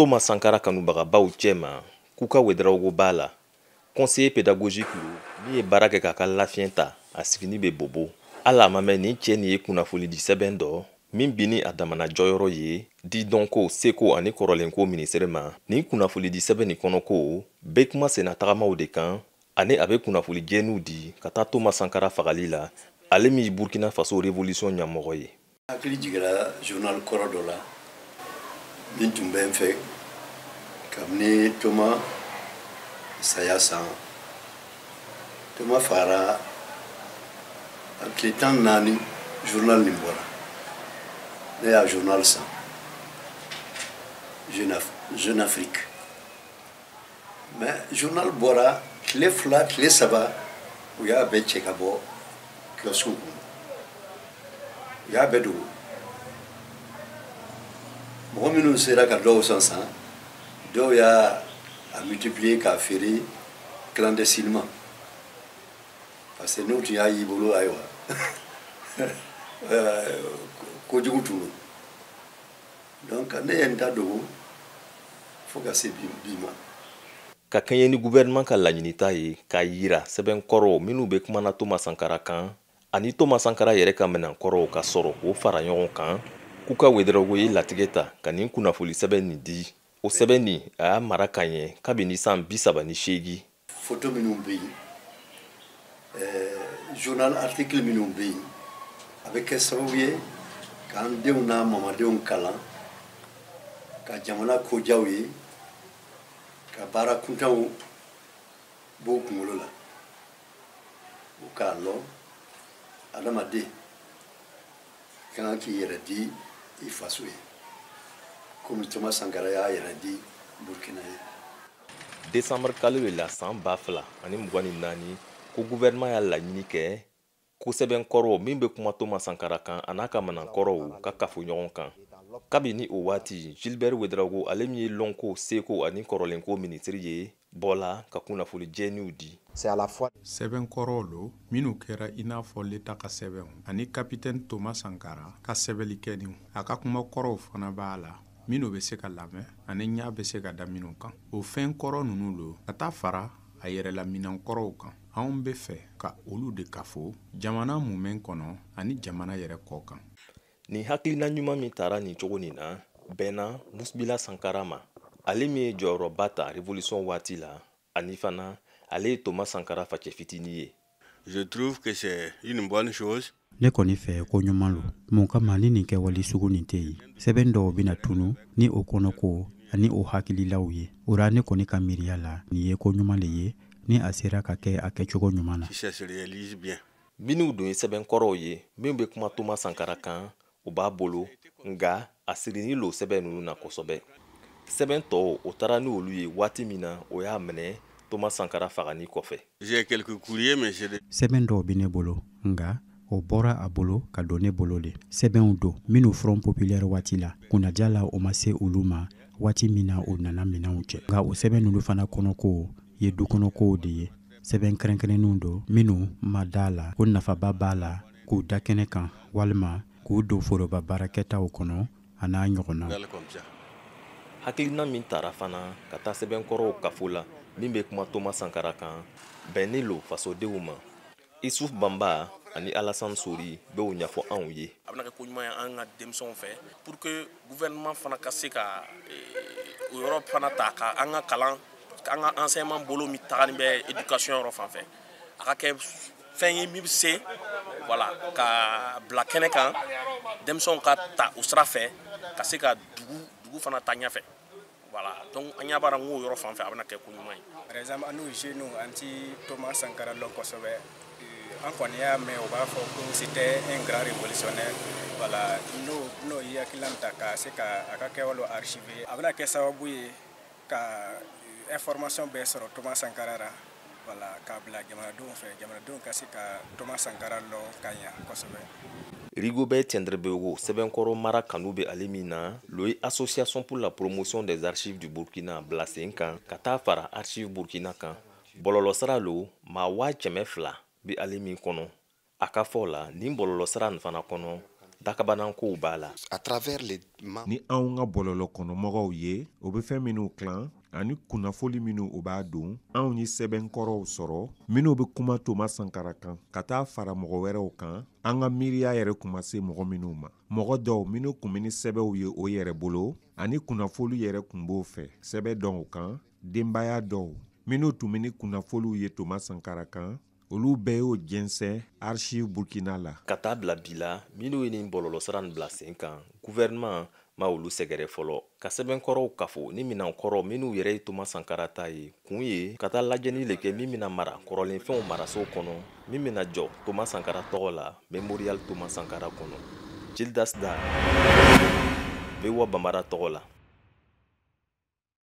Thomas Sankara kanubagabaw cɛma, Kuka Ouédraogo b'a la, conseiller pédagogique lo min ye baara kɛ k'a ka lafiɲɛ ta, a sigini bɛ Bobo. Hali a ma mɛn, nin cɛ nin ye kunnafonidi sɛbɛn dɔ min binni a damana jɔyɔrɔ ye di dɔnko, seko ani kɔrɔlenko minisiri ma. Nin kunnafonidi sɛbɛn nin kɔnɔ ko bɛ kuma senna tagamaw de kan, ani a bɛ kunnafoni jɛniw di ka taa Thomas Sankara fagali la, ale min ye Burkina Faso révolution ɲɛmɔgɔ ye. Hakili jiginra journal kɔrɔ dɔ la min tun bɛ n fɛ kabini Thomas saya san. Thomas fagara a tile 14, journal nin bɔra. Ne y'a journal san, Jeune Afrique, mais journal bɔra tile 2, tile 3, u y'a bɛɛ cɛ ka bɔ kiosque kɔnɔ, u y'a bɛɛ dogo. Mɔgɔ minnu sera ka dɔw san san, dɔw y'a a multiplier k'a feere clandestinement, parce que n'u tun y'a y'i bolo, ayiwa, kojugu tun don. Donc ne ye n ta dogo fo ka se bi ma. Ka kɛɲɛ ni gouvernement ka laɲinita ye k'a yira sɛbɛn kɔrɔw minnu bɛ kumana Thomas Sankara kan ani Thomas Sankara yɛrɛ ka minɛn kɔrɔw ka sɔrɔ k'o fara ɲɔgɔn kan, Kuka Ouédraogo ye latigɛ ta ka nin kunnafoni sɛbɛn nin di. O sɛbɛn nin, a y'a mara ka ɲɛ kabini san 38. Photo minnu bɛ yen, journal article minnu bɛ yen, a bɛ kɛ sababu ye k'an denw n'an mamadenw kalan ka jamana kojaw ye, ka baara kuntanw b'u kunkolo la, u k'a lɔn adamaden ka kan k'i yɛrɛ di i faso ye, komi Thomas Sankara y'a yɛrɛ di Burkina ye. Décembre kalo de la san 2024, ko gouvernement y'a laɲini kɛ ko sɛbɛn kɔrɔw min bɛ kuma Thomas Sankara kan a n'a ka minɛn kɔrɔw ka kafo ɲɔgɔn kan. Kabini o waati, Gilbert Ouédraogo, ale min ye lɔnko, seko ani kɔrɔlenko minisiri ye, bɔla ka kunnafoni jɛniw di. Sɛbɛn kɔrɔw lo minnu kɛra i n'a fɔ leta ka sɛbɛnw ani capitaine Thomas Sankara ka sɛbɛnnikɛniw. A ka kuma kɔrɔw fana b'a la minnu bɛ se ka lamɛn ani ɲa bɛ se ka da minnu kan. O fɛn kɔrɔ ninnu lo ka taa fara a yɛrɛla minɛn kɔrɔw kan. Anw bɛ fɛ ka olu de kafo jamana mumɛn kɔnɔ ani jamana yɛrɛ kɔ kan. Nin hakilina ɲuman min tara nin cogo nin na bɛnna Musbila Sankara ma, ale min ye jɔyɔrɔba ta révolution waati la, ani fana ale ye Thomas Sankara facɛ fitinin ye. Je trouve que c'est une bonne chose. Ne kɔni fɛ, ko ɲuman lo. Mun kama, ni nin kɛwale sugu nin tɛ yen, sɛbɛn dɔw bɛna tunu ni o kɔnɔko ani o hakililaw ye. O ra, ne kɔni ka miiriya la, nin ye ko ɲuman le ye ni a sera ka kɛ a kɛcogo ɲuman na. Si ça se réalise bien. Minnu dun ye sɛbɛn kɔrɔw ye min bɛ kuma Thomas Sankara kan, o b'a bolo, nka a sirinin lo sɛbɛn ninnu na kosɛbɛ. Sɛbɛn tɔw, o taara ni olu ye waati min na o y'a minɛ Thomas Sankara fagani kɔfɛ. J'ai quelques courriers, mais j'ai des Sɛbɛn dɔw bɛ ne bolo, nka o bɔra a bolo ka don ne bolo de. Sɛbɛnw don minnu Front populaire waati la, kunnaja la, o ma se olu ma waati min na o nana minɛnw cɛ. Nka o sɛbɛn ninnu fana kɔnɔko ye dukɔnɔkow de ye. Sɛbɛn kɛrɛnkɛrɛnnenw don minnu ma da la ko nafaba b'a la k'u da kɛnɛ kan walima k'u don foroba baarakɛtaw kɔnɔ a n'a ɲɔgɔnnaw. Hakilina min tara fana ka taa sɛbɛnkɔrɔw kafo la min bɛ kuma Thomas Sankara kan, bɛnnen lo fasodenw ma. Isuf Banba ani Alassane Sori b'o ɲɛfɔ anw ye. A bɛna kɛ ko ɲuman ye an ka denmisɛnw fɛ pour que gouvernement fana ka se ka o yɔrɔ fana ta ka an ka kalan, an ka enseignement bolo min tagalen bɛ éducation yɔrɔ fan fɛ, a ka kɛ fɛn ye min bɛ se, voilà, ka bila kɛnɛ kan, denmisɛnw ka ta o sira fɛ ka se ka dugu fana ta ɲɛfɛ. Voilà, donc an ɲɛ b'a la n k'o yɔrɔ fan fɛ, a bɛna kɛ ko ɲuman ye. Par exemple, an n'u jeunes, an ti Thomas Sankara lɔn kosɛbɛ. An kɔni y'a mɛn o b'a fɔ ko c'était un grand révolutionnaire. Voilà, n'o ye hakilina ta ka se ka a ka kɛwalew archiver, a bɛna kɛ sababu ye ka information bɛɛ sɔrɔ Thomas Sankara la, voilà, k'a bila jamanadenw fɛ, jamanadenw ka se ka Thomas Sankara lɔn ka ɲa kosɛbɛ. Rigobert Tiendrebeogo, sɛbɛnkɔrɔ mara kanu bɛ ale min na, lo ye Association pour la promotion des archives du Burkina bila sen kan ka taa fara Archive Burkina kan. Bɔlɔlɔsira lo maa 200,000 bɛ ale min kɔnɔ. A ka fɔ la, nin bɔlɔlɔsira nin fana kɔnɔ, dakabanankow b'a la. Ni anw ka bɔlɔlɔ kɔnɔmɔgɔw ye, o bɛ fɛn minnu tilan ani kunnafoli minnu o b'a don, anw ye sɛbɛnkɔrɔw sɔrɔ minnu bɛ kuma Toma Sankara kan ka taa fara mɔgɔ wɛrɛw kan, an ka miiriya yɛrɛ kun ma se mɔgɔ minnu ma. Mɔgɔ dɔw minnu kun bɛ ni sɛbɛnw ye o yɛrɛ bolo ani kunnafoli yɛrɛ kun b'o fɛ, sɛbɛn dɔw kan, denbaya dɔw minnu tun bɛ ni kunnafoliw ye Toma Sankara kan, olu bɛɛ y'o jɛnsɛn Archive Burkina la. Ka taa bila bi la, minnu ye nin bɔlɔlɔsira nin bila sen kan, gouvernement ma olu sɛgɛrɛ fɔlɔ. Ka sɛbɛnkɔrɔw kafo ni minɛnkɔrɔ minnu yɛrɛ ye Toma Sankara ta ye, kun ye ka taa lajɛli le kɛ min bɛna mara kɔrɔlenfɛnw maraso kɔnɔ, min bɛna jɔ Toma Sankara tɔgɔ la Mémorial Toma Sankara kɔnɔ. Gildas Da, VOA Bambara tɔgɔ la.